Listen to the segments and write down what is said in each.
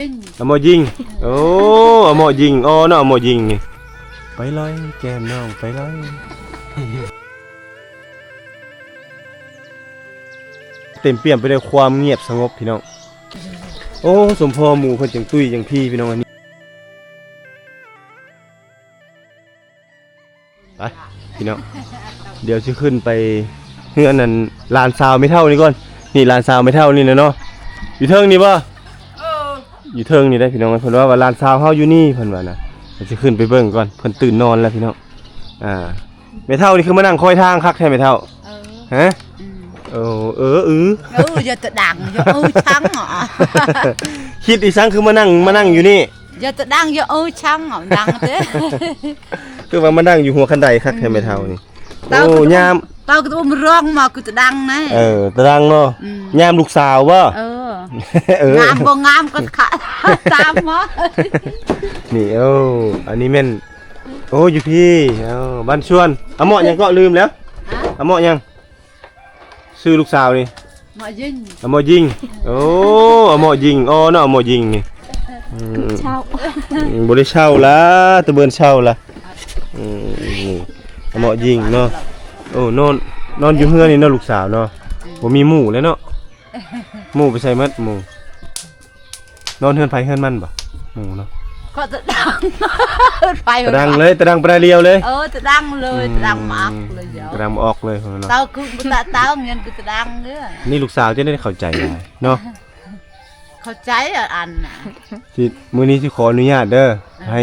ອາໝໍຍິງ. ໂອ້ ອາໝໍຍິງ. ອໍ ເນາະ ອາໝໍຍິງນີ້. ໄປລອຍແກ້ມນ້ອງໄປລອຍ. ເຕັມປ່ຽມໄປດ້ວຍຄວາມງຽບສະຫງົບພີ່ນ້ອງ. ໂອ້ ສົມພໍໝູ່ເພິ່ນຈັ່ງຕຸ້ຍຈັ່ງພີພີ່ນ້ອງ. ອັນນີ້ ໄປພີ່ນ້ອງ ດຽວຊິຂຶ້ນໄປເຮືອນອັນຫຼານສາວແມ່ເຖົ້ານີ້ກ່ອນ. ນີ້ຫຼານສາວແມ່ເຖົ້ານີ້ນະເນາະ ຢູ່ເທິງນີ້ບໍ່? ເອີ ຢູ່ເທິງນີ້ໄດ໋ພີ່ນ້ອງ. ເພິ່ນວ່າ ວ່າຫຼານສາວເຮົາຢູ່ນີ້ ເພິ່ນວ່ານະ. ດຽວຊິຂຶ້ນໄປເບິ່ງກ່ອນ ເພິ່ນຕື່ນນອນແລ້ວພີ່ນ້ອງ. ອ່າ ແມ່ເຖົ້ານີ້ຄືມານັ່ງຄອຍທາງຄັກແທ້ແມ່ເຖົ້າ. ເອີ ຮະ? ອືມ ເອີ ເອີ ເອີ ເອີ ຢ່າຕະດັງ ຢ່າເອີ ຊັງ ຄິດອີສັງຄືມານັ່ງ ມານັ່ງຢູ່ນີ້. ຢ່າຕະດັງ ຢ່າເອີ ຊັງ ດັງເດ້. ຄືວ່າມານັ່ງຢູ່ຫົວຄັນໄດຄັກແທ້ແມ່ເຖົ້ານີ້. ໂອ້ ຍາມ ເຕົ້າກໍຕ້ອງຮ້ອງມາ ຄືຕະດັງນະ. ເອີ ຕະດັງເນາະ. ອືມ ຍາມລູກສາວບໍ່? ເອີ ເອີ ງາມບໍ່ງາມກໍຕາມມາ. ນີ້ ໂອ້ ອັນນີ້ແມ່ນ ໂອ້ ຢູ່ພີ້ ເອົ້າ ບ້ານຊວນ. ອາເໝາະຫຍັງເກາະ ລືມແລ້ວ. ອາເໝາະຫຍັງ? ຊື່ລູກສາວນີ້ ໝໍຍິງ. ອາໝໍຍິງ. ໂອ້ ອາໝໍຍິງ. ອໍ ເນາະ ອາໝໍຍິງນີ້. ອືມ ເຊົ້າ ອືມ ບໍ່ໄດ້ເຊົ່າລະ ຕະເບີນເຊົ່າລະ. ອືມ ອາໝໍຍິງເນາະ. ໂອ້ ນອນ ນອນຢູ່ເຮືອນນີ້ເນາະ ລູກສາວເນາະ. ອືມ ບໍ່ມີໝູ່ແລ້ວເນາະ. ໝູ່ໄປໃສໝົດໝູ່? ນອນເຮືອນໃຜເຮືອນມັນບໍ່ ໝູ່ເນາະ. ກໍຕະດັງ ຕະດັງເລີຍ ຕະດັງປາດດຽວເລີຍ. ເອີ ຕະດັງເລີຍ. ອືມ ຕະດັງບໍ່ອອກເລີຍ. ຕະດັງບໍ່ອອກເລີຍເນາະ. ເຕົ້າຄືຕະເຕົ້າ ຍັງຄືຕະດັງເດີ. ນີ້ລູກສາວຈະໄດ້ເຂົ້າໃຈເນາະ. ເຂົ້າໃຈອັນນະ. ຊິ ມື້ນີ້ຊິຂໍອະນຸຍາດເດີ ເອີ ໃຫ້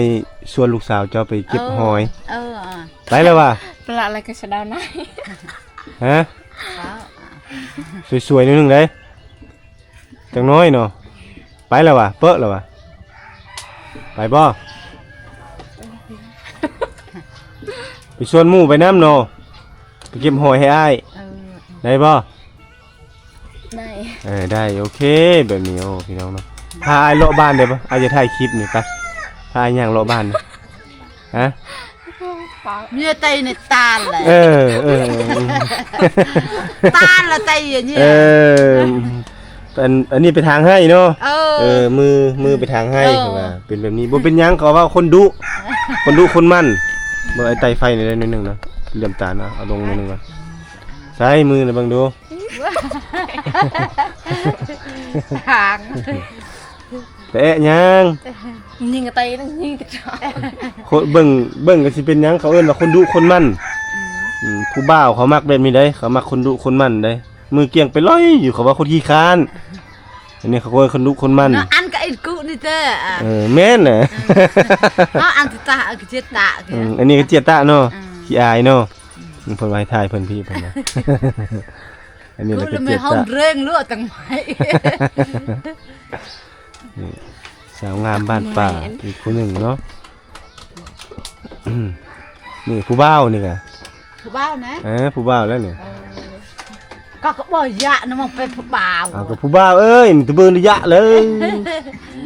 ຊວນລູກສາວເຈົ້າໄປເກັບຫອຍ. ເອີ ເອີ ໄປແລ້ວວ່າ ປະລະລະກະສະດາວນາຍ. ຮະ? ສວຍໆໜ້ອຍໜຶ່ງເດ້. ຈັກໜ້ອຍເນາະ. ໄປແລ້ວຫວາ? ເປີະແລ້ວຫວາ? ໄປບໍ່? ໄປຊວນໝູ່ໄປນຳເນາະ ໄປເກັບຫອຍໃຫ້ອ້າຍ. ເອີ ໄດ້ບໍ່? ໄດ້. ເອີ ໄດ້ ໂອເຄ ແບບນີ້. ໂອ້ ພີ່ນ້ອງເນາະ ພາອ້າຍເລາະບ້ານໄດ້ບໍ່? ອ້າຍຈະຖ່າຍຄລິບນີ້ ໄປ ພາອ້າຍຍ່າງເລາະບ້ານ. ຮະ? ເມຍໄຕໃນຕານແຫຼະ. ເອີ ເອີ ຕານລະໄຕຢູ່ນີ້. ເອີ ອັນ ອັນນີ້ໄປທາງໄຮ່ເນາະ. ເອີ ເອີ ມື ມືໄປທາງໄຮ່. ເອີ ເພິ່ນວ່າເປັນແບບນີ້ ບໍ່ເປັນຫຍັງ ເຂົາເວົ້າຄົນດຸ ຄົນດຸຄົນໝັ່ນ. ເບິ່ງໄອ້ໄຕໄຟນີ້ໄດ້ໜ້ອຍໜຶ່ງເນາະ ເຫຼື້ອມຕານເນາະ. ເອົາລົງໜ້ອຍໜຶ່ງກ່ອນ ໃຊ້ມືນະເບິ່ງດູ. ທາງ ແຕະຫຍັງ? ຍິງກະໄຕ ຍິງກະຈອຍ. ຄົນເບິ່ງ ເບິ່ງກໍຊິເປັນຫຍັງ ເຂົາເອີ້ນວ່າຄົນດຸຄົນໝັ່ນ. ອືມ ອືມ ຜູ້ບ່າວເຂົາມັກແບບນີ້ເດ້ ເຂົາມັກຄົນດຸຄົນໝັ່ນເດ້. ມືກຽງໄປລອຍຢູ່ ເຂົາວ່າຄົນຂີ້ຄ້ານ. ອັນນີ້ເຂົາເອີ້ນຄົນດຸຄົນໝັ່ນ. ອັນກະອິດກຸນີ້ເດ້. ເອີ ແມ່ນນະ. ເຮົາອັນຕະຕະ ອັນກະເຈຍຕະ. ອືມ ອັນນີ້ກະເຈຍຕະເນາະ. ອືມ ຂີ້ອາຍເນາະ. ອືມ ເພິ່ນວ່າໃຫ້ຖ່າຍເພິ່ນພີ້ ເພິ່ນວ່າ. ອັນນີ້ລະກະເຈຍຕະ ເຮົາເລັ່ງເລືອດຕັ້ງໃໝ່. ນີ້ ສາວງາມບ້ານປ່າອີກຜູ້ໜຶ່ງເນາະ. ນີ້ຜູ້ບ່າວນີ້ກະ ຜູ້ບ່າວນະ. ເອີ ຜູ້ບ່າວແລ້ວນີ້. ເອີ ກໍ ກໍບໍ່ຢະນະ ມັນເປັນຜູ້ບ່າວ. ເອົາ ກໍຜູ້ບ່າວເອີຍ ມັນຕະເບີນຢະເລີຍ.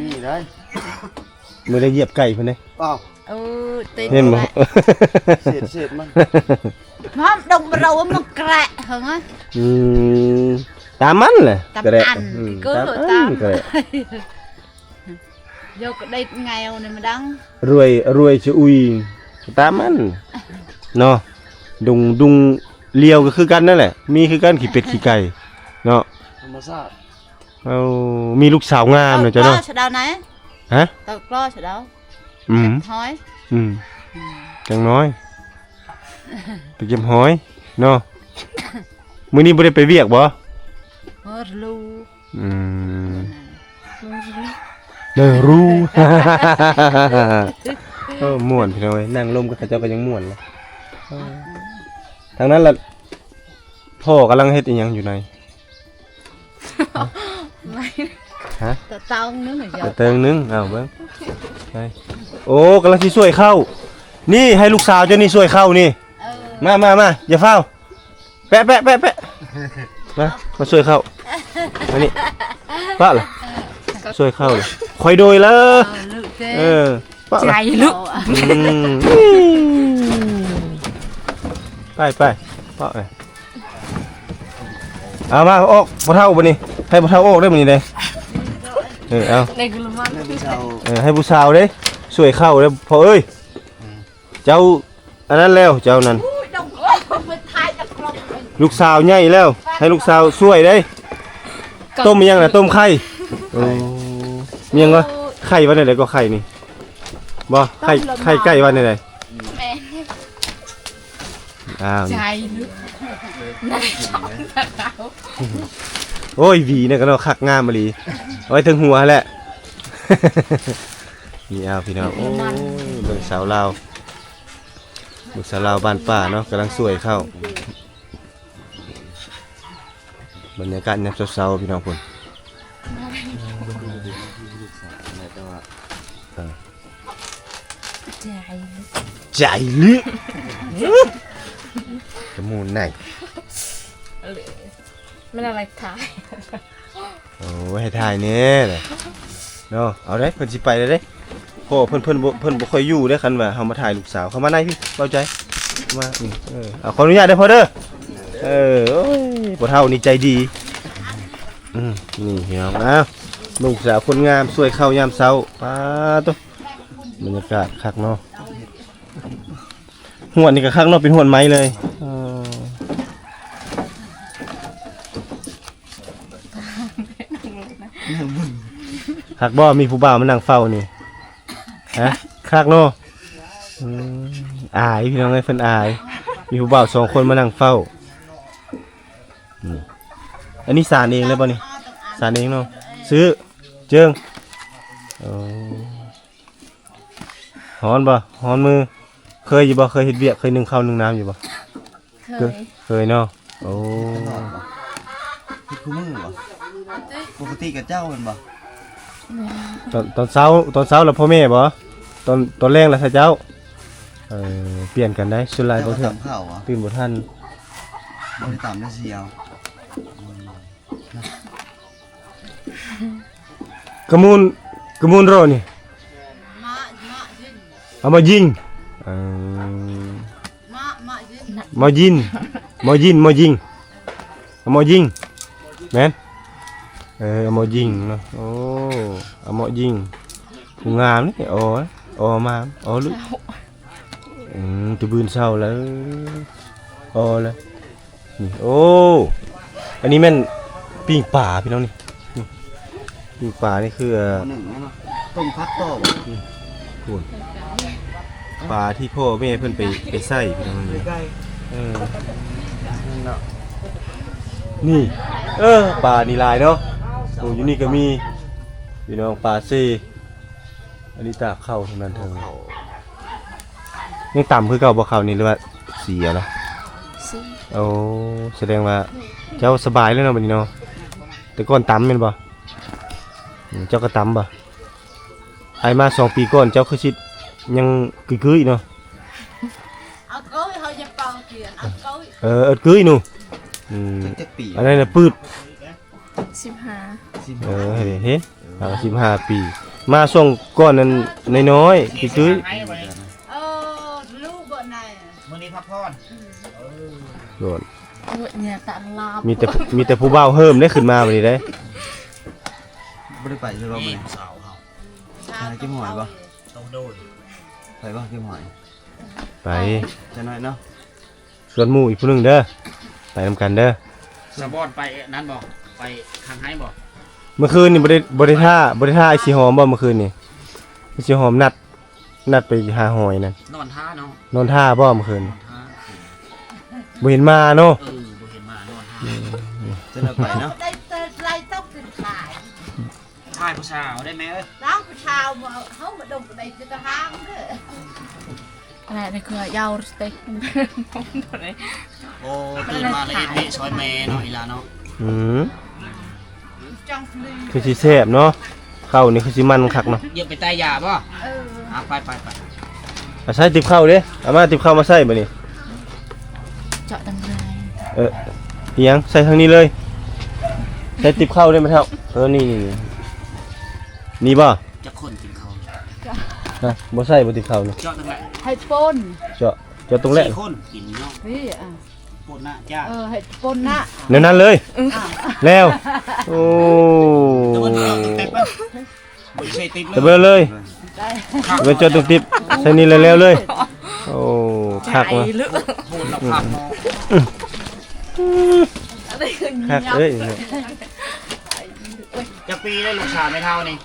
ນີ້ໄດ໋ ມື້ໄດ້ຢຽບໄກ່ເພິ່ນເດ້. ອ້າວ ເອີ ເຕັມ ເຫັນບໍ່? ເສດ ເສດມັນ ນ້ຳດົງບໍ່ເຮົາມັນແກະເຮີ. ອືມ ຕາມມັນແຫຼະ ຕາມ ແກະ ອັນ ອືມ ຄື ຕາມອັນ ຕາມ ແກະ. ໂຍກໄດ້ໄງເອົານີ້ມາດັງ ລວຍ ລວຍຈະອຸຍ ຕາມມັນເນາະ. ດົງ ດົງລຽວກໍຄືກັນນັ້ນແຫຼະ ມີຄືກັນ ຂີ້ເປັດຂີ້ໄກ່ເນາະ ທຳມະຊາດ. ເອົາ ມີລູກສາວງາມນະເຈົ້າເນາະ. ເອົາ ສະດາວນະ. ຮະ? ເອົາ ສະດາວ. ອືມ ຫອຍ. ອືມ ອືມ ຈັ່ງນ້ອຍ ໄປເກັບຫອຍເນາະ. ມື້ນີ້ບໍ່ໄດ້ໄປວຽກບໍ່? ເອີ ຮູ້. ອືມ ເອີ ຮູ້. ເອີ ມ່ວນພີ່ນ້ອງເອີຍ ນັ່ງລົມກັບເຂົາເຈົ້າກໍຍັງມ່ວນເລີຍ. ເອີ ທາງນັ້ນລະ ພໍ່ກຳລັງເຮັດອີ່ຫຍັງຢູ່ໃນ? ຮະ? ຕະເຕີງໜຶ່ງ ຕະເຕີງໜຶ່ງ. ເອົາເບິ່ງ ໂອ້ ກຳລັງຊິຊ່ວຍເຂົ້າ. ນີ້ ໃຫ້ລູກສາວເຈົ້ານີ້ຊ່ວຍເຂົ້ານີ້. ເອີ ມາ ມາ ມາ ຢ່າຟ້າວ. ແປະ ແປະ ແປະ ແປະ ມາ ມາຊ່ວຍເຂົ້າ. ມານີ້ ປະລະ ຊ່ວຍເຂົ້າລະ ຄ່ອຍໂດຍລະ. ເອີ ປະລະ ໃຈລູກ. ອືມ ໄປ ໄປ ປະລະ. ເອົາມາ ອອກ ພໍ່ເຖົ້າບັດນີ້ ໃຫ້ພໍ່ເຖົ້າອອກເດີ້ບັດນີ້ເດ້. ເອີ ເອົາ ໃນກຸລະມັນ ໃຫ້ຜູ້ສາວ ເອີ ໃຫ້ຜູ້ສາວເດ້ ຊ່ວຍເຂົ້າເດ້ພໍ່ເອີຍ. ເຈົ້າອັນນັ້ນແລ້ວ ເຈົ້ານັ້ນ ລູກສາວໃຫຍ່ແລ້ວ ໃຫ້ລູກສາວຊ່ວຍເດ້. ຕົ້ມອີ່ຫຍັງນະ? ຕົ້ມໄຂ່. ໂອ້ ມີຫຍັງວະ? ໄຂ່ວ່າແນວໃດກໍໄຂ່ນີ້? ບໍ່ ໄຂ່ ໄຂ່ໄກ່ວ່າແນວໃດ? ແມ່ນ ອ້າວ ໃຈ ໂອ້ຍ ຫວີນີ້ກໍເນາະ ຄັກງາມອີ່ຫຼີ ເອົາໄວ້ເທິງຫົວຫັ້ນແຫຼະ. ນີ້ ອ້າວ ພີ່ນ້ອງ ໂອ້ຍ ເບິ່ງສາວລາວ ເບິ່ງສາວລາວບ້ານປ່າເນາະ ກຳລັງຊ່ວຍເຂົ້າ. ບັນຍາກາດຍາມເຊົ້າໆ ພີ່ນ້ອງພຸ້ນ ແຕ່ວ່າ ເອີ ໃຈເລີຍ ຈະມູນໄນ ມັນອະໄລຖ່າຍ ໂອ້ຍ ໃຫ້ຖ່າຍແດ່ເນາະ. ເອົາເດ້ ເພິ່ນຊິໄປແລ້ວເດ້. ພໍ່ເພິ່ນ ເພິ່ນບໍ່ ເພິ່ນບໍ່ຄ່ອຍຢູ່ເດ້ ຄັນວ່າເຮົາມາຖ່າຍລູກສາວ. ເຂົ້າມາໃນພີ້ ເບົາໃຈ ມາ ເອີ ເອົາ ຂໍອະນຸຍາດເດີພໍ່ເດີ. ເອີ ໂອ້ຍ ພໍ່ເຖົ້ານີ້ໃຈດີ. ອືມ ນີ້ພີ່ນ້ອງ ອ້າວ ລູກສາວຄົນງາມ ຊ່ວຍເຂົ້າຍາມເຊົ້າ. ປາໂຕ ບັນຍາກາດຄັກເນາະ. ຮ້ວນນີ້ກໍຄັກເນາະ ເປັນຮ້ວນໄມ້ເລີຍ. ເອີ ຄັກບໍ່ ມີຜູ້ບ່າວມານັ່ງເຝົ້ານີ້? ຮະ ຄັກເນາະ. ອືມ ອາຍ ພີ່ນ້ອງເອີຍ ເພິ່ນອາຍ ມີຜູ້ບ່າວສອງຄົນມານັ່ງເຝົ້າ. ອືມ ອັນນີ້ສານເອງເລີຍບໍ່ນີ້? ສານເອງເນາະ ຊື້ ເຈິງ. ໂອ້ ຮ້ອນບໍ່? ຮ້ອນມື. ເຄີຍຢູ່ບໍ່? ເຄີຍເຮັດວຽກ ເຄີຍໜຶ້ງເຂົ້າໜຶ້ງນ້ຳຢູ່ບໍ່? ເຄີຍ ເຄີຍເນາະ. ໂອ້ ເຮັດຄູ່ມື້ບໍ່? ປົກກະຕິກັບເຈົ້າແມ່ນບໍ່? ຕອນ ຕອນເຊົ້າ ຕອນເຊົ້າລະພໍ່ແມ່ບໍ່? ຕອນ ຕອນແລງລະໃສ່ເຈົ້າ. ເອີ ປ່ຽນກັນໄດ໋ ສ່ວນຫຼາຍບາງເທື່ອຕື່ນບໍ່ທັນ. ບໍ່ໄດ້ຕຳໄດ້ສຽວ. ກະມູນ ກະມູນໂຣນີ້ ເອົາມາຍິງ. ເອີ ມາຍິນ ມາຍິນ ມາຍິງ ເອົາມາຍິງ ແມ່ນ. ເອີ ເອົາມາຍິງເນາະ. ໂອ້ ເອົາມາຍິງ ຜູ້ງາມນີ້ ອໍ ອໍມາ ອໍ ອືມ ຕະບືນເຊົ້າແລ້ວ ອໍແລ້ວ. ນີ້ ໂອ້ ອັນນີ້ແມ່ນປີ້ງປາພີ່ນ້ອງນີ້. ນີ້ ປີ້ງປານີ້ຄື ເອີ ໜຶ່ງເນາະ ຕົ້ມຜັກຕໍ່ ພຸ້ນ ປາທີ່ພໍ່ແມ່ເພິ່ນໄປ ໄປໃສ່ພີ່ນ້ອງນີ້. ເອີ ເນາະ ນີ້ ເອີ ປານີ້ຫຼາຍເນາະ. ໂອ້ ຢູ່ນີ້ກໍມີພີ່ນ້ອງ ປາເຊ. ອັນນີ້ຕາກເຂົ້າທັງນັ້ນເທິງ ເຂົ້າ ຍັງຕຳຄືເກົ່າບໍ່ເຂົ້ານີ້ ຫຼືວ່າສີແລ້ວ? ສີ. ໂອ້ ສະແດງວ່າເຈົ້າສະບາຍແລ້ວເນາະບັດນີ້ເນາະ. ແຕ່ກ່ອນຕຳແມ່ນບໍ່? ອືມ ເຈົ້າກໍຕຳບໍ່? ອ້າຍມາສອງປີກ່ອນ ເຈົ້າຄືຊິຍັງກຶຍໆເນາະ. ເອີ ເອິດກຶຍໜູ. ອືມ ຈັກປີ ອັນນັ້ນນະປຶດ ສິບຫ້າ ເອີ ເຫັນ ເຫັນ ເອີ ສິບຫ້າປີ ມາຊ່ວງກ່ອນນັ້ນນ້ອຍໆ ຄື ເອີ ລູກບໍ່ໄດ້ ມື້ນີ້ພັກຜ່ອນ ເອີ ໂດນ ໂອ້ຍ ເໜື່ອຍຕາລາບ ມີແຕ່ ມີແຕ່ຜູ້ບ່າວເຮີ້ມໄດ້ຂຶ້ນມາບັດນີ້ເດ້. ບໍ່ໄດ້ໄປໃຊ່ບໍ່ມື້ນີ້ ສາວເຮົາ ໄປເກັບຫອຍບໍ່? ຕ້ອງໂດຍ ໄປບໍ່ເກັບຫອຍ? ໄປ ຈັກໜ້ອຍເນາະ. ຊວນໝູ່ອີກຜູ້ໜຶ່ງເດີ ໄປນຳກັນເດີ. ສະບອນໄປນັ້ນບໍ່? ໄປທາງໄຮ່ບໍ່? ເມື່ອຄືນນີ້ບໍ່ໄດ້ ບໍ່ໄດ້ຖ້າ ບໍ່ໄດ້ຖ້າໄອ້ສີຫອມບໍ່ ເມື່ອຄືນນີ້? ໄອ້ສີຫອມນັດ ນັດໄປຫາຫອຍນັ້ນ ນອນຖ້າເນາະ. ນອນຖ້າບໍ່ເມື່ອຄືນ? ນອນຖ້າ ບໍ່ເຫັນມາເນາະ. ເອີ ບໍ່ເຫັນມາ ນອນຖ້າ ອືມ ຈະໄດ້ໄປເນາະ. ຖ່າຍຜູ້ສາວໄດ້ແມ່ເອີຍ ລ້າງຜູ້ສາວ ເຮົາມາດົມໄດ້ຈະກະຫາງເດີ. ອັນນັ້ນຄືຢາວສະເຕັກ ໂອ້ ຕື່ນມາລະເຮັດເວຊຊ່ອຍແມ່ເນາະ ອີ່ຫຼ້າເນາະ. ອືມ ຈັ່ງຄືຊິແຊບເນາະ ເຂົ້ານີ້ຄືຊິມັນຄັກເນາະ. ຢາກໄປໄຕ້ຢາບໍ່? ເອີ ອ່າ ໄປໆໆ ອາ ໃສ່ຕິບເຂົ້າເດ້ ເອົາມາຕິບເຂົ້າມາໃສ່ບັດນີ້. ເຈາະຕັງໃດ ເອີ ອີ່ຫຍັງ ໃສ່ທາງນີ້ເລີຍ ໃສ່ຕິບເຂົ້າເດ້ແມ່ເຖົ້າ. ເອີ ນີ້ໆໆ ນີ້ບໍ່? ຈັກຄົນກິນເຂົ້າ ຮະ ບໍ່ໃສ່ບໍ່ຕິບເຂົ້ານີ້ ເຈາະຕັ້ງແຫຼະ ໃຫ້ປົນ ເຈາະ ເຈາະຕົງແຫຼະ ສີ່ຄົນກິນເນາະ. ນີ້ ອ່າ ປົນນະຈ້າ ເອີ ເຮັດປົນນະ ແນວນັ້ນເລີຍ ເອີ ແລ້ວ ໂອ້ ຕະເບີດເລີຍ ຕະເບີດເລີຍ ໄດ້ ເບີດຈົດຕຸກຕິບ ໃສ່ນີ້ແລ້ວເລີຍ ໂອ້ ຄັກເນາະ ໂພດລະຄັກເນາະ ຄັກເອີຍ ຈັກປີແລ້ວລູກສາວແມ່ເຖົ້ານີ້?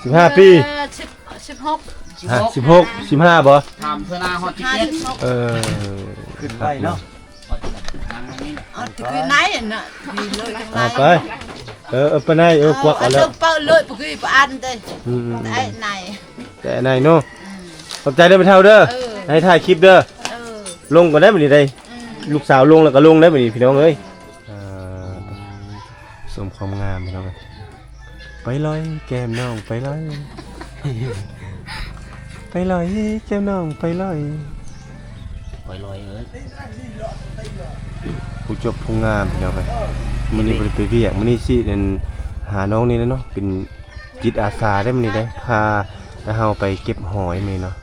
ສິບຫ້າປີ ເອີ ສິບ ສິບຫົກ ສິບຫົກ ສິບຫ້າບໍ່? ຖາມເທື່ອໜ້າຮອດສິບເຈັດ ເອີ ຂຶ້ນໄວເນາະ ເອົາໄປ ເອີ ເອີ ໄປໄນ ເອີ ກວັກເອົາແລ້ວ ເປີດເລີຍ ປະກີປະອັນເດ້ ອືມ ແຕ່ໄນ ແຕ່ໄນເນາະ ອືມ ຂອບໃຈເດີແມ່ເຖົ້າເດີ ເອີ ໃຫ້ຖ່າຍຄລິບເດີ ເອີ ລົງກ່ອນໄດ໋ບັດນີ້ໄດ໋ ອືມ ລູກສາວລົງແລ້ວກໍລົງໄດ໋ບັດນີ້ ພີ່ນ້ອງເອີຍ ອ່າ ຊົມຄວາມງາມ ພີ່ນ້ອງເອີຍ ໄປລອຍແກ້ມນ້ອງໄປລອຍ ໄປລອຍແກ້ມນ້ອງໄປລອຍ ໄປລອຍເອີຍ ຜູ້ຈົບຜູ້ງາມ ພີ່ນ້ອງເອີຍ ມື້ນີ້ບໍ່ໄດ້ໄປວຽກ ມື້ນີ້ຊິອັນຫານ້ອງນີ້ແຫຼະເນາະ ເປັນຈິດອາສາໄດ໋ມື້ນີ້ໄດ໋ ພາເຮົາໄປເກັບຫອຍມື້ນີ້ເນາະ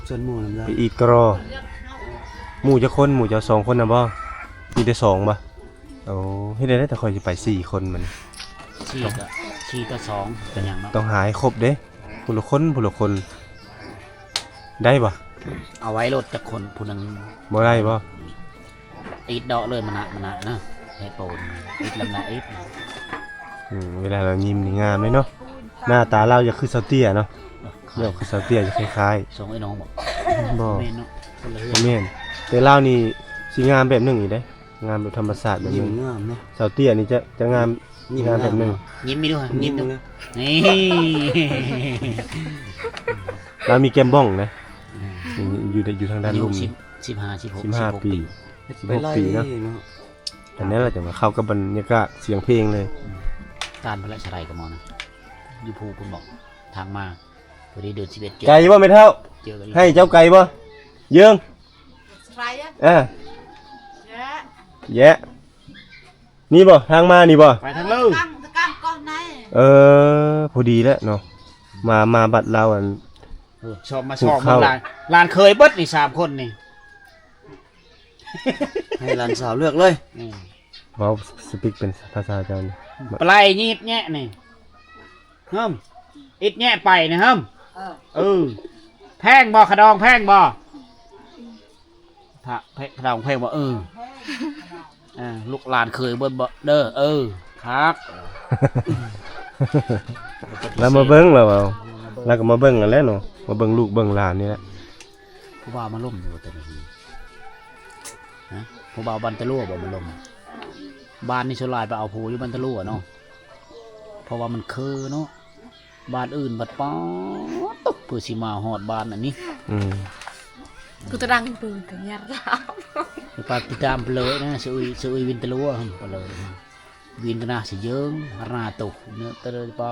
ຊວນໝູ່ນຳ ໄປອີດກະລໍ ໝູ່ຈັກຄົນ ໝູ່ເຈົ້າສອງຄົນນະບໍ່? ມີແຕ່ສອງບໍ່? ໂອ້ ເຮັດແນວໃດ ແຕ່ຂ້ອຍຊິໄປສີ່ຄົນມັນ ສີ່ກໍສີ່ຕໍ່ສອງ ເປັນຫຍັງເນາະ ຕ້ອງຫາໃຫ້ຄົບເດ້ ຜູ້ລະຄົນ ຜູ້ລະຄົນ ໄດ້ບໍ່? ເອົາໄວ້ໂລດຈັກຄົນ ຜູ້ໜຶ່ງ ບໍ່ໄດ້ບໍ່? ອີດເດາະເລີຍ ມະນະ ມະນະນະ ເຮັດໂປນ ອີດລຳນະ ອີດ ອືມ ເວລາລາວຍິ້ມນີ້ງາມເລີຍເນາະ ໜ້າຕາລາວຢາກຄືສາວເຕ້ຍເນາະ ເອີ ຢາກຄືສາວເຕ້ຍ ຢາກຄ້າຍໆ ສອງໄອ້ນ້ອງບໍ່? ບໍ່ ບໍ່ແມ່ນເນາະ ຄົນລະເຮືອນ ບໍ່ແມ່ນ ແຕ່ລາວນີ້ຊິງາມແບບໜຶ່ງອີກເດ້ ງາມແບບທຳມະຊາດແບບໜຶ່ງ ຍິ້ມງາມເນາະ ສາວເຕ້ຍນີ້ຈະ ຈະງາມ ຍິ້ມງາມແບບໜຶ່ງ ຍິ້ມມີດ້ວຍ ຍິ້ມ ຍິ້ມ ນີ້ ລາວມີແກ້ມບ້ອງນະ ອືມ ຢູ່ ຢູ່ທາງດ້ານລຸ່ມ ສິບຫ້າ ສິບຫົກ ສິບຫ້າປີ ສິບຫົກປີເນາະ ອັນນັ້ນລະຈັ່ງວ່າເຂົ້າກັບບັນຍາກາດສຽງເພງເລີຍ ອືມ ການພະລາຊະໄລກໍມານະ ຢູ່ພູພຸ້ນບອກ ທາງມາ ພໍດີເດືອນສິບເອັດ ໄກບໍ່ແມ່ເຖົ້າ? ເຈີກັນ ໃຫ້ເຈົ້າໄກບໍ່? ເຢິງ ສະໄລ ເອີ ແຍະ ແຍະ ນີ້ບໍ່? ທາງມານີ້ບໍ່? ໄປທາງເລີຍ ເອີ ພໍດີແຫຼະເນາະ ມາ ມາບັດລາວອັນ ເອີ ຊອບມາຊອບເບິ່ງຫຼານ ຫຼານເຂີຍເບິດນີ້ ສາມຄົນນີ້ ໃຫ້ຫຼານສາວເລືອກເລີຍ ອືມ ເວົ້າສະປິກເປັນພາສາເຈົ້ານີ້ ປະໄລຢີດແຍະນີ້ ເຮີ້ມ ອິດແຍະໄປນີ້ ເຮີ້ມ ເອີ ເອີ ແພງບໍ່? ຂະດອງແພງບໍ່? ພະ ພະ ຂະດອງແພງບໍ່? ເອີ ເອີ ລູກຫຼານເຂີຍເບິ່ງບໍ່ເດີ ເອີ ຄັກ ລາວມາເບິ່ງ ລາວເວົ້າ ລາວກໍມາເບິ່ງຫັ້ນແຫຼະເນາະ ມາເບິ່ງລູກເບິ່ງຫຼານນີ້ແຫຼະ ຜູ້ບ່າວມາລົມຢູ່ບໍ່? ຮະ ຜູ້ບ່າວບັນຕະຫຼວງບໍ່ມາລົມ? ບ້ານນີ້ສ່ວນຫຼາຍໄປເອົາຜູ້ຢູ່ບັນຕະຫຼວງເນາະ ເພາະວ່າມັນຄືເນາະ ບ້ານອື່ນບັດ ປາດໂທ້ ເພື່ອຊິມາຮອດບ້ານອັນນີ້ ອືມ ກູຕະດັງປືນກັນຍາລາວ ປາດຕິດຕາມເລີຍນະ ສະອຸຍ ສະອຸຍວິນຕະຫຼວງຫັ້ນ ປະເລີຍ Vintana Sejong Ratu ເນາະ ຕະເລີປະ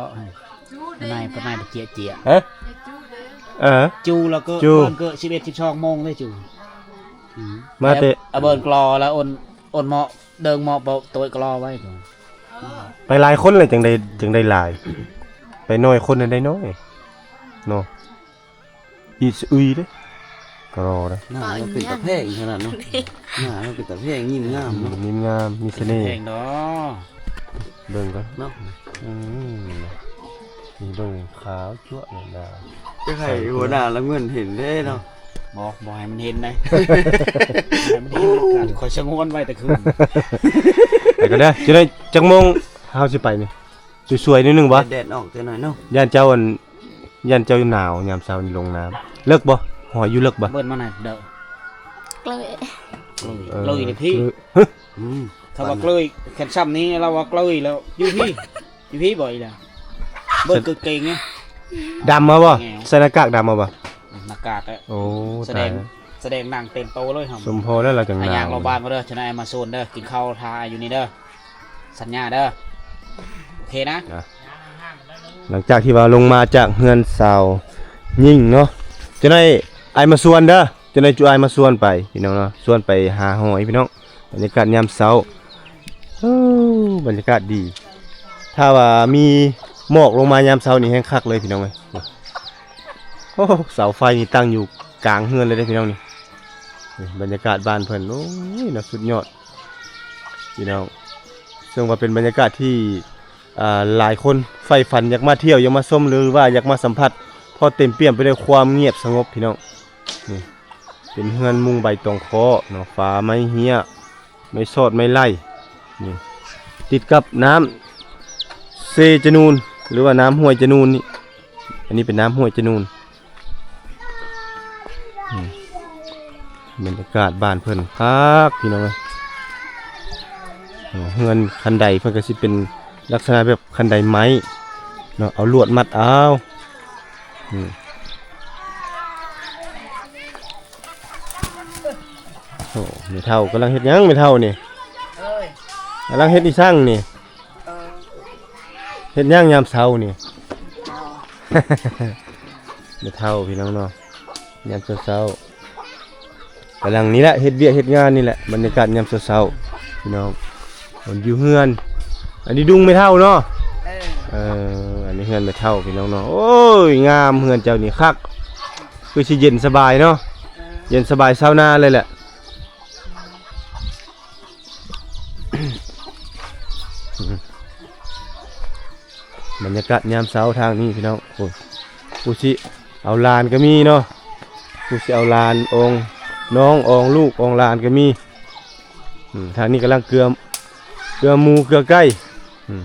ປະໄນ ປະໄນ ປະເຈຍເຈຍ ຮະ ເອີ ຈູລະເກີ ຈູ ເບີນເກີ ສິບເອັດ ສິບສອງໂມງເດ້ຈູ ອືມ ມາແຕ່ ອາ ເບີນກລໍລະ ໂອນ ໂອນເໝາະ ເດີງເໝາະ ໂຕຍກລໍໄວ້ ໄປຫຼາຍຄົນແລ້ວຈັ່ງໄດ້ ຈຶ່ງໄດ້ຫຼາຍ ໄປໜ້ອຍຄົນນັ້ນໄດ້ໜ້ອຍເນາະ. ອີສະອຸຍເດ້ ກະລໍເດ້ ໜ້າລາວເປັນຕາແພງຂະໜາດເນາະ ໜ້າລາວເປັນຕາແພງ ຍິ້ມງາມເນາະ ຍິ້ມງາມ ມີສະເໜ່ ແພງດອກ ເບິ່ງກ່ອນເນາະ ອືມ ນີ້ເບິ່ງຂາວຈັ້ວະແມ່ນດາວ ຈະໃຫ້ຫົວໜ້າລະເງິນເຫັນເດ້ເນາະ ບໍ່ ບໍ່ໃຫ້ມັນເຫັນໃດ ບໍ່ໃຫ້ມັນເຫັນກັນ ຂ້ອຍສະຫງວນໄວ້ແຕ່ຄືນ ໄປກ່ອນເດີ ຈະໄດ້ຈັກໂມງເຮົາຊິໄປນີ້? ສວຍໆ ໜ້ອຍໜຶ່ງບໍ່? ແດດອອກຈັກໜ້ອຍເນາະ ຢ້ານເຈົ້າອັນ ຢ້ານເຈົ້າໜາວຍາມເຊົ້ານີ້ລົງນ້ຳ ເລິກບໍ່? ຫອຍຢູ່ເລິກບໍ່? ເບິ່ງມາໜ້ອຍເດີ ເກີຍ ເກີຍ ເອີ ເກີຍນີ້ພີ້ ເກີຍ ຮະ ອືມ ຖ້າວ່າເກີຍ ຄັນຊ່ຳນີ້ລາວວ່າເກີຍແລ້ວ ຢູ່ພີ້ ຢູ່ພີ້ບໍ່ອີ່ຫຼ້າ ເບິ່ງກາງເກງນີ້ ດຳມາບໍ່? ໃສ່ໜ້າກາກດຳມາບໍ່? ອືມ ໜ້າກາກ ໂອ້ ສະແດງ ຕາຍ ສະແດງໜັງເຕັມໂຕເລີຍ ສົມພໍແລ້ວລາວຈັ່ງໜາວ ຍ່າງລອບບ້ານມາເດີ ຈະໄດ້ມາຊວນເດີ ກິນເຂົ້າຖ້າຢູ່ນີ້ເດີ. ສັນຍາເດີ ໂອເຄນະ ນະ ຫຼັງຈາກທີ່ວ່າລົງມາຈາກເຮືອນສາວຍິງເນາະ ຈະໄດ້ອ້າຍມາຊວນເດີ ຈະໄດ້ຈຸອ້າຍມາຊວນໄປພີ່ນ້ອງເນາະ ຊວນໄປຫາຫອຍພີ່ນ້ອງ ບັນຍາກາດຍາມເຊົ້າ ເອີ ບັນຍາກາດດີ ຖ້າວ່າມີໝອກລົງມາຍາມເຊົ້ານີ້ແຮງຄັກເລີຍພີ່ນ້ອງເອີຍ ໂອ້ ເສົາໄຟນີ້ຕັ້ງຢູ່ກາງເຮືອນເລີຍເດ້ພີ່ນ້ອງນີ້ ບັນຍາກາດບ້ານເພິ່ນ ໂອ້ຍເນາະ ສຸດຍອດພີ່ນ້ອງ. ເຊິ່ງວ່າເປັນບັນຍາກາດທີ່ ອ່າ ຫຼາຍຄົນໃຝ່ຝັນຢາກມາທ່ຽວ ຢາກມາຊົມ ຫຼືວ່າຢາກມາສຳຜັດ ເພາະເຕັມປ່ຽມໄປດ້ວຍຄວາມງຽບສະຫງົບພີ່ນ້ອງ. ນີ້ເປັນເຮືອນມຸງໃບຕອງເຄາະເນາະ ຝາໄມ້ເຮ້ຍ ໄມ້ຊອດໄມ້ໄລ່ ນີ້ຕິດກັບນ້ຳເຊຈະນູນ ຫຼືວ່ານ້ຳຫ້ວຍຈະນູນນີ້. ອັນນີ້ເປັນນ້ຳຫ້ວຍຈະນູນ. ອືມ ບັນຍາກາດບ້ານເພິ່ນຄັກພີ່ນ້ອງເອີຍ. ເຮືອນຄັນໄດເພິ່ນກໍຊິເປັນລັກສະນະແບບຄັນໄດໄມ້ເນາະ ເອົາລວດມັດເອົາ. ອືມ ໂອ້ ແມ່ເຖົ້າກຳລັງເຮັດຫຍັງແມ່ເຖົ້ານີ້? ເອີຍ ກຳລັງເຮັດອີ່ສັງນີ້? ເອີ ເຮັດຫຍັງຍາມເຊົ້ານີ້? ເອີ ແມ່ເຖົ້າພີ່ນ້ອງເນາະ ຍາມເຊົ້າໆ ກຳລັງນີ້ແຫຼະ ເຮັດວຽກເຮັດງານນີ້ແຫຼະ ບັນຍາກາດຍາມເຊົ້າໆ ພີ່ນ້ອງ. ມັນຢູ່ເຮືອນ ອັນນີ້ດຸງແມ່ເຖົ້າເນາະ? ເອີ ເອີ ອັນນີ້ເຮືອນແມ່ເຖົ້າພີ່ນ້ອງເນາະ. ໂອ້ຍ ງາມເຮືອນເຈົ້ານີ້ຄັກ ຄືຊິເຢັນສະບາຍເນາະ? ເອີ ເຢັນສະບາຍຊາວນາເລີຍແຫຼະ. ບັນຍາກາດຍາມເຊົ້າທາງນີ້ພີ່ນ້ອງ. ໂອ້ ຜູ້ຊິເອົາຫຼານກໍມີເນາະ ຜູ້ຊິເອົາຫຼານອອງນ້ອງອອງລູກອອງຫຼານກໍມີ. ອືມ ທາງນີ້ກຳລັງເກືອ ເກືອໝູເກືອໄກ່. ອືມ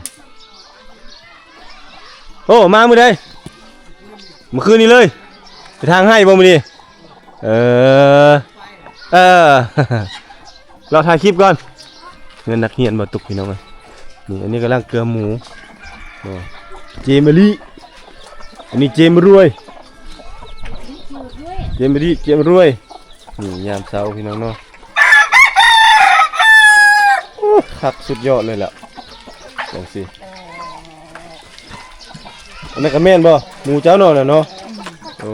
ໂອ້ ມາມື້ໃດ? ມື້ຄືນນີ້ເລີຍ ໄປທາງໄຮ່ບໍ່ມື້ນີ້? ເອີ ເອີ ລໍຖ່າຍຄລິບກ່ອນ. ເງິນນັກຮຽນບໍ່ຕົກພີ່ນ້ອງເອີຍ. ນີ້ ອັນນີ້ກຳລັງເກືອໝູ. ເນາະ ເຈມາລີ ອັນນີ້ເຈມາລວຍ ເຈມາລີ ເຈມາລວຍ. ນີ້ຍາມເຊົ້າພີ່ນ້ອງເນາະ. ໂອ້ ຄັກສຸດຍອດເລີຍແຫຼະ ຈັ່ງຊີ້. ອັນນັ້ນກໍແມ່ນບໍ່? ໝູເຈົ້າເນາະ ນັ້ນເນາະ. ໂອ້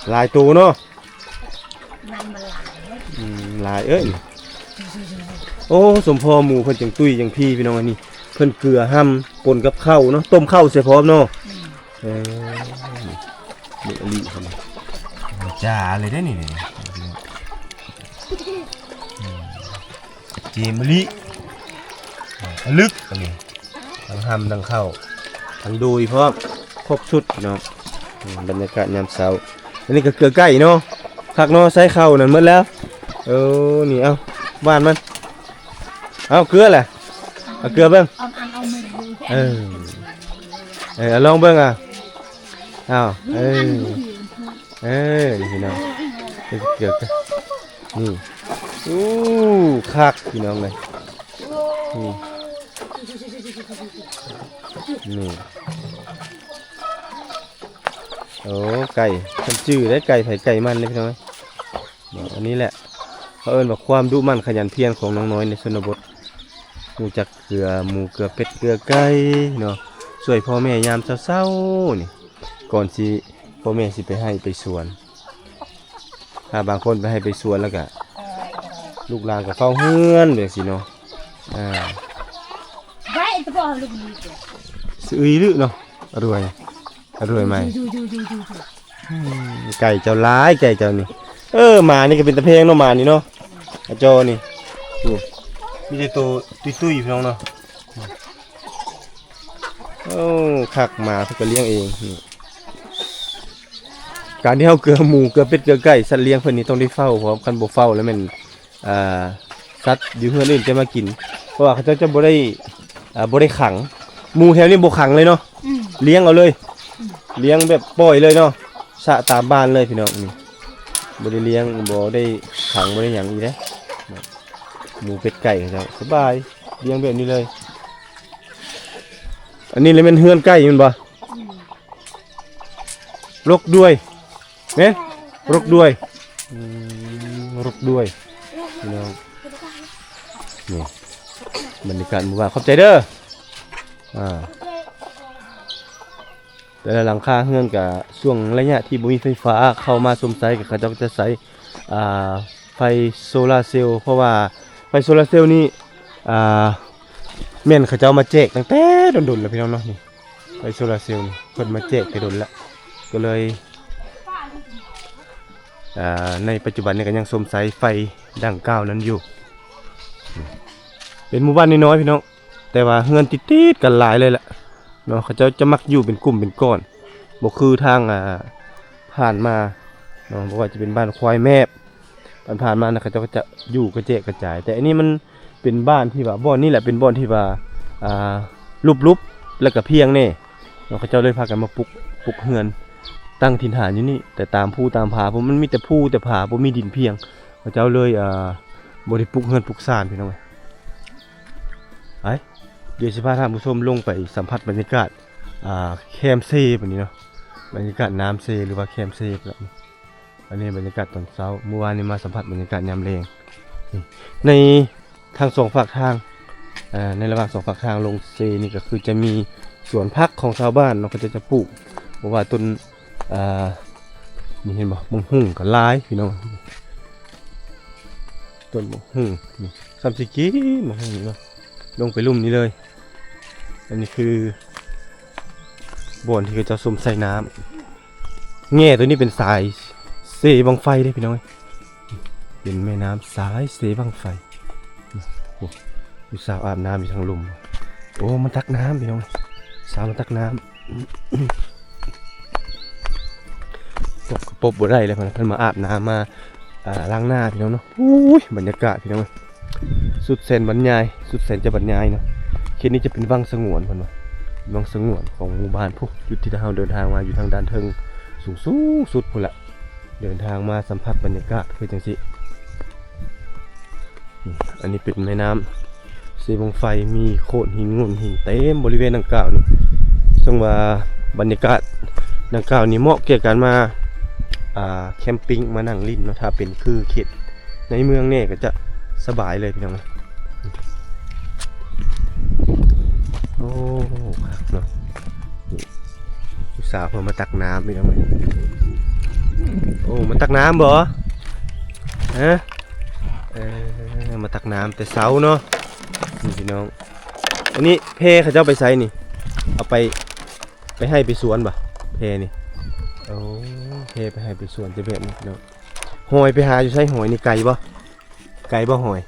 ຫຼາຍໂຕເນາະ. ອືມ ຫຼາຍເອີຍ. ໂອ້ ສົມພໍໝູເພິ່ນຈັ່ງຕຸ້ຍຈັ່ງພີພີ່ນ້ອງ. ອັນນີ້ເພິ່ນເກືອຫ້ຳປົນກັບເຂົ້າເນາະ ຕົ້ມເຂົ້າໃສ່ພ້ອມເນາະ. ເອີ ນີ້ອະລີເພິ່ນຈ້າເລີຍເດ້ນີ້. ເຈມາລີ ອະລຶກ ອັນນີ້ທັງຫ້ຳທັງເຂົ້າທັງໂດຍພ້ອມ ຄົບຊຸດເນາະ. ອືມ ບັນຍາກາດຍາມເຊົ້າ. ອັນນີ້ກໍເກືອໄກ່ເນາະ ຄັກເນາະ ໃສ່ເຂົ້ານັ້ນໝົດແລ້ວ. ເອີ ນີ້ ເອົາ ຫວ່ານມັນ ເອົາເກືອແຫຼະ ເອົາເກືອເບິ່ງ. ເອີ ເອີ ເອົາລອງເບິ່ງ ອ່ະ. ອ້າວ ເອີ ເອີ ນີ້ພີ່ນ້ອງ ເກືອ ນີ້. ໂອ້ ຄັກພີ່ນ້ອງເອີຍ. ນີ້ ນີ້ ໂອ້ ໄກ່ ເພິ່ນຈື່ໄດ້ ໄກ່ໃຜໄກ່ມັນເດ້ພີ່ນ້ອງເອີຍ. ເນາະ ອັນນີ້ແຫຼະ ເຂົາເອີ້ນວ່າຄວາມດຸໝັ່ນຂະຫຍັນພຽນຂອງນ້ອງນ້ອຍໃນຊົນນະບົດ. ຮູ້ຈັກເກືອໝູເກືອເປັດເກືອໄກ່ເນາະ ຊ່ວຍພໍ່ແມ່ຍາມເຊົ້າໆ ນີ້ ກ່ອນຊິ ພໍ່ແມ່ຊິໄປໄຮ່ໄປສວນ. ຖ້າບາງຄົນໄປໄຮ່ໄປສວນແລ້ວກະ ລູກຫຼານກໍເຝົ້າເຮືອນແບບຊີ້ເນາະ. ອ່າ ໄວ້ຕະບໍ່ລູກນີ້ ສະອຶຍລຶເນາະ ອະລວຍ ອະລວຍໃໝ່. ອືມ ໄກ່ເຈົ້າຫຼາຍ ໄກ່ເຈົ້ານີ້. ເອີ ໝານີ້ກໍເປັນຕາແພງເນາະ ໝານີ້ເນາະ ອາຈໍນີ້. ໂອ້ ມີແຕ່ໂຕຕຸ້ຍໆ ພີ່ນ້ອງເນາະ. ໂອ້ ຄັກ ໝາເພິ່ນກໍລ້ຽງເອງ. ການທີ່ເຮົາເກືອໝູ ເກືອເປັດ ເກືອໄກ່ ສັດລ້ຽງເພິ່ນນີ້ຕ້ອງໄດ້ເຝົ້າ ເພາະຄັນບໍ່ເຝົ້າແລ້ວແມ່ນ ອ່າ ສັດຢູ່ເຮືອນອື່ນຈະມາກິນ ເພາະວ່າເຂົາເຈົ້າຈະບໍ່ໄດ້ ອ່າ ບໍ່ໄດ້ຂັງ. ໝູແຖວນີ້ບໍ່ຂັງເລີຍເນາະ. ອືມ ລ້ຽງເອົາເລີຍ. ອືມ ລ້ຽງແບບປ່ອຍເລີຍເນາະ ສະຕາມບ້ານເລີຍພີ່ນ້ອງ. ນີ້ ບໍ່ໄດ້ລ້ຽງ ບໍ່ໄດ້ຂັງ ບໍ່ໄດ້ຫຍັງອີກເດ້. ໝູເປັດໄກ່ເຂົາເຈົ້າສະບາຍ ລ້ຽງແບບນີ້ເລີຍ. ອັນນີ້ລະແມ່ນເຮືອນໄກ່ແມ່ນບໍ່? ອືມ ລົກດ້ວຍ ແມ່ນ ລົກດ້ວຍ. ອືມ ລົກດ້ວຍ ພີ່ນ້ອງ. ນີ້ ບັນຍາກາດໝູ່ບ້ານ ຂອບໃຈເດີ. ອ່າ ແຕ່ລະຫຼັງຄາເຮືອນກະ ຊ່ວງໄລຍະທີ່ບໍ່ມີໄຟຟ້າເຂົ້າມາຊົມໃຊ້ ກະເຂົາເຈົ້າກະຈະໃຊ້ ອ່າ ໄຟໂຊລາເຊວ ເພາະວ່າໄຟໂຊລາເຊວນີ້ ອ່າ ແມ່ນເຂົາເຈົ້າມາແຈກຕັ້ງແຕ່ດົນໆ ແລ້ວ ພີ່ນ້ອງເນາະ. ນີ້ ໄຟໂຊລາເຊວນີ້ ເພິ່ນມາແຈກແຕ່ດົນລະ ກໍເລີຍ ເອີ ອ່າ ໃນປັດຈຸບັນນີ້ກໍຍັງຊົມໃຊ້ໄຟດັ່ງກ່າວນັ້ນຢູ່. ເປັນໝູ່ບ້ານນ້ອຍໆ ພີ່ນ້ອງ, ແຕ່ວ່າເຮືອນຕິດໆກັນຫຼາຍເລີຍແຫຼະເນາະ. ເຂົາເຈົ້າຈະມັກຢູ່ເປັນກຸ່ມເປັນກ້ອນ, ບໍ່ຄືທາງ ອ່າ ຜ່ານມາເນາະ, ບໍ່ວ່າຈະເປັນບ້ານຄວາຍແມບ ຜ່ານໆມານະ ເຂົາເຈົ້າກໍຈະຢູ່ກະແຈກກະຈາຍ, ແຕ່ອັນນີ້ມັນເປັນບ້ານທີ່ວ່າ ບ່ອນນີ້ແຫຼະເປັນບ່ອນທີ່ວ່າ ອ່າ ຫຼຸບໆ ແລ້ວກໍພຽງແດ່ເນາະ, ເຂົາເຈົ້າເລີຍພາກັນມາປຸກ ປຸກເຮືອນຕັ້ງຖິ່ນຖານຢູ່ນີ້. ແຕ່ຕາມພູຕາມຜາພຸ້ນ ມັນມີແຕ່ພູແຕ່ຜາ ບໍ່ມີດິນພຽງ, ເຂົາເຈົ້າເລີຍ ອ່າ ບໍ່ໄດ້ປຸກເຮືອນປຸກຊານ ພີ່ນ້ອງເອີຍ. ໄປ ດຽວຊິພາທ່ານຜູ້ຊົມລົງໄປສຳຜັດບັນຍາກາດ ອ່າ ແຄມເຊບາດນີ້ເນາະ, ບັນຍາກາດນ້ຳເຊ ຫຼືວ່າແຄມເຊແບບນີ້. ອັນນີ້ບັນຍາກາດຕອນເຊົ້າ, ມື້ວານນີ້ມາສຳຜັດບັນຍາກາດຍາມແລງ. ໃນທັງສອງຟາກທາງ ເອີ ໃນລະຫວ່າງສອງຟາກທາງລົງເຊນີ້ ກໍຄືຈະມີສວນຜັກຂອງຊາວບ້ານເນາະ, ເຂົາເຈົ້າຈະປູກ ເພາະວ່າຕົ້ນ ອ່າ ນີ້ເຫັນບໍ່, ໝາກຫຸ່ງກໍຫຼາຍ ພີ່ນ້ອງ. ຕົ້ນໝາກຫຸ່ງນີ້ ສ່ຳຊິກິນໝາກຫຸ່ງນີ້ເນາະ, ລົງໄປລຸ່ມນີ້ເລີຍ. ອັນນີ້ຄືບ່ອນທີ່ເຂົາເຈົ້າຊົມໃຊ້ນ້ຳ. ແງ່ຕົວນີ້ເປັນສາຍເຊບັ້ງໄຟເດ້ ພີ່ນ້ອງເອີຍ, ເປັນແມ່ນ້ຳສາຍເຊບັ້ງໄຟ. ໂອ້ ຜູ້ສາວອາບນ້ຳຢູ່ທາງລຸ່ມ. ໂອ້ ມາຕັກນ້ຳ ພີ່ນ້ອງ, ສາວມາຕັກນ້ຳ. ປົບກໍປົບບໍ່ໄດ້ແລ້ວ, ເພິ່ນມາອາບນ້ຳ ມາ ອ່າ ລ້າງໜ້າ ພີ່ນ້ອງເນາະ. ໂອ້ຍ ບັນຍາກາດ ພີ່ນ້ອງເອີຍ ສຸດແສນບັນຍາຍ ສຸດແສນຈະບັນຍາຍເນາະ. ເຂດນີ້ຈະເປັນວັງສະຫງວນ ເພິ່ນວ່າ ວັງສະຫງວນຂອງໝູ່ບ້ານພຸ້ນ, ຈຸດທີ່ເຮົາເດີນທາງມາຢູ່ທາງດ້ານເທິງ ສູງໆ ສຸດພຸ້ນລະ. ເດີນທາງມາສຳຜັດບັນຍາກາດຄືຈັ່ງຊີ້. ອັນນີ້ເປັນແມ່ນ້ຳເຊບັ້ງໄຟ, ມີໂຂດຫີນໂງ່ນຫີນເຕັມບໍລິເວນດັ່ງກ່າວນີ້. ເຊິ່ງວ່າບັນຍາກາດດັ່ງກ່າວນີ້ເໝາະແກ່ການມາ ອ່າ ແຄມປິງ ມານັ່ງຫຼິ້ນເນາະ. ຖ້າເປັນຄືເຂດໃນເມືອງແດ່ກໍຈະສະບາຍເລີຍ ພີ່ນ້ອງ. ໂອ້ ຄັກເນາະ. ນີ້ ລູກສາວເພິ່ນມາຕັກນ້ຳ ພີ່ນ້ອງເອີຍ. ໂອ້ ມາຕັກນ້ຳບໍ່? ຮະ? ເອີ ມາຕັກນ້ຳແຕ່ເຊົ້າເນາະ. ນີ້ ພີ່ນ້ອງ, ອັນນີ້ແພເຂົາເຈົ້າໄປໃສນີ້? ເອົາໄປ ໄປໄຮ່ໄປສວນບໍ່ ແພນີ້? ໂອ້ ແພໄປໄຮ່ໄປສວນຈະແບບນີ້ ພີ່ນ້ອງ. ຫອຍໄປຫາຢູ່ໃສ? ຫອຍນີ້ໄກບໍ່? ໄກບໍ່ຫອຍ?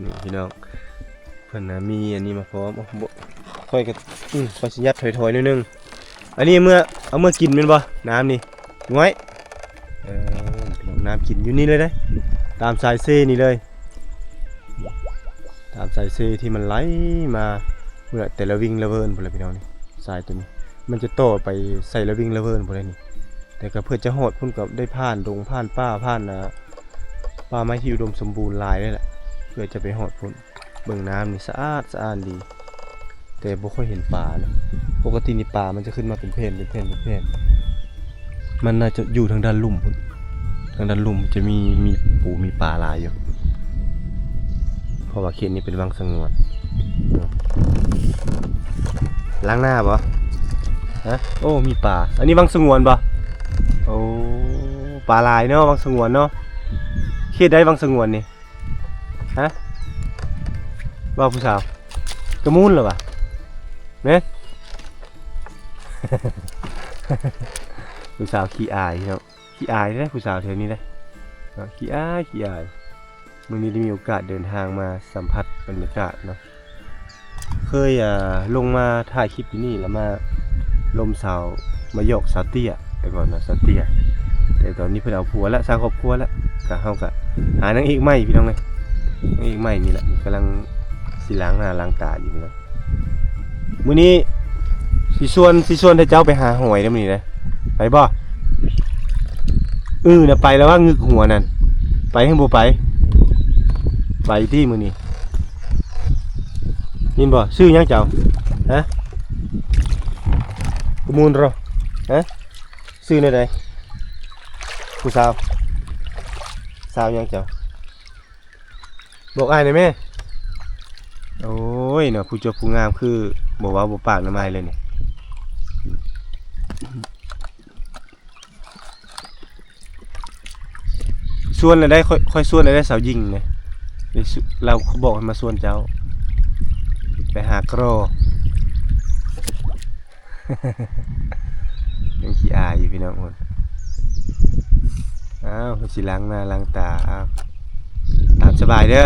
ນີ້ ພີ່ນ້ອງ ເພິ່ນນະມີອັນນີ້ມາພ້ອມ. ໂອ້ ບໍ່ ຂ້ອຍກໍ ອືມ ຂ້ອຍຊິຍັດຖອຍໆໜ້ອຍໜຶ່ງ. ອັນນີ້ເມືອ ເອົາເມືອກິນແມ່ນບໍ່ ນ້ຳນີ້? ງວຍ ເອີ ນ້ຳກິນຢູ່ນີ້ເລີຍເດ້, ຕາມສາຍເຊນີ້ເລີຍ, ຕາມສາຍເຊທີ່ມັນໄຫຼມາພຸ້ນລະ ແຕ່ລະວິ່ງລະເວີນພຸ້ນລະ ພີ່ນ້ອງ. ນີ້ ສາຍໂຕນີ້ ມັນຈະຕໍ່ໄປໃສ່ລະວິ່ງລະເວີນພຸ້ນລະນີ້. ແຕ່ກໍເພື່ອຈະຮອດພຸ້ນກໍໄດ້ຜ່ານດົງ ຜ່ານປ່າ ຜ່ານ ອ່າ ປ່າໄມ້ທີ່ອຸດົມສົມບູນຫຼາຍເລີຍແຫຼະ ເພື່ອຈະໄປຮອດພຸ້ນ. ເບິ່ງນ້ຳນີ້ສະອາດສະອ້ານດີ, ແຕ່ບໍ່ຄ່ອຍເຫັນປານະ. ປົກກະຕິນີ້ປາມັນຈະຂຶ້ນມາເປັນແຜ່ນ ເປັນແຜ່ນ ເປັນແຜ່ນ. ມັນໜ້າຈະຢູ່ທາງດ້ານລຸ່ມພຸ້ນ, ທາງດ້ານລຸ່ມຈະມີ ມີປູມີປາຫຼາຍຢູ່. ເພາະວ່າເຂດນີ້ເປັນວັງສະຫງວນ. ລ້າງໜ້າບໍ່? ຮະ? ໂອ້ ມີປາ. ອັນນີ້ວັງສະຫງວນບໍ່? ໂອ້ ປາຫຼາຍເນາະ ວັງສະຫງວນເນາະ. ເຂດໃດວັງສະຫງວນນີ້? ຮະ? ວ່າຜູ້ສາວ ກະມູນລະຫວາ? ແມ່ນ ຜູ້ສາວຂີ້ອາຍເນາະ. ຂີ້ອາຍເດ້ ຜູ້ສາວແຖວນີ້ເດ້ເນາະ, ຂີ້ອາຍ ຂີ້ອາຍ. ມື້ນີ້ໄດ້ມີໂອກາດເດີນທາງມາສຳຜັດບັນຍາກາດເນາະ. ເຄີຍ ອ່າ ລົງມາຖ່າຍຄລິບຢູ່ນີ້ ແລ້ວມາລົມສາວ ມາຢອກສາວເຕ້ຍ ແຕ່ກ່ອນນະ ສາວເຕ້ຍ. ແຕ່ຕອນນີ້ເພິ່ນເອົາຜົວແລ້ວ ສ້າງຄອບຄົວແລ້ວ, ກະ ເຮົາກະຫານາງເອກໃໝ່ ພີ່ນ້ອງເອີຍ. ນາງເອກໃໝ່ນີ້ແຫຼະ ກຳລັງຊິລ້າງໜ້າລ້າງຕາຢູ່ນີ້ເນາະ. ມື້ນີ້ຊິຊວນ ຊິຊວນໃຫ້ເຈົ້າໄປຫາຫອຍເດ້ມື້ນີ້ເດ້. ໄປບໍ່? ອື ນະ ໄປແລ້ວວ່າງຶກຫົວນັ້ນ. ໄປ ຫື ບໍ່ໄປ? ໄປຕິມື້ນີ້. ຍິນບໍ່? ຊື່ຫຍັງເຈົ້າ? ຮະ? ກະມູນເນາະ. ຮະ? ຊື່ແນວໃດ? ຜູ້ສາວ? ສາວຫຍັງເຈົ້າ? ບອກອ້າຍແດ່ແມ່. ໂອ້ຍເນາະ ຜູ້ຈົບຜູ້ງາມຄືບໍ່ເວົ້າບໍ່ປາກນຳອ້າຍເລີຍນີ້. ຊວນແລ້ວໄດ້ ຂ້ອຍ ຂ້ອຍຊວນແລ້ວໄດ້ສາວຍິງເດ້. ລາວບອກໃຫ້ມາຊວນເຈົ້າໄປຫາກລໍ. ຍັງຂີ້ອາຍຢູ່ພີ່ນ້ອງພຸ້ນ. ອ້າວ ເພິ່ນຊິລ້າງໜ້າລ້າງຕາ. ອ້າວ ຕາມສະບາຍເດີ.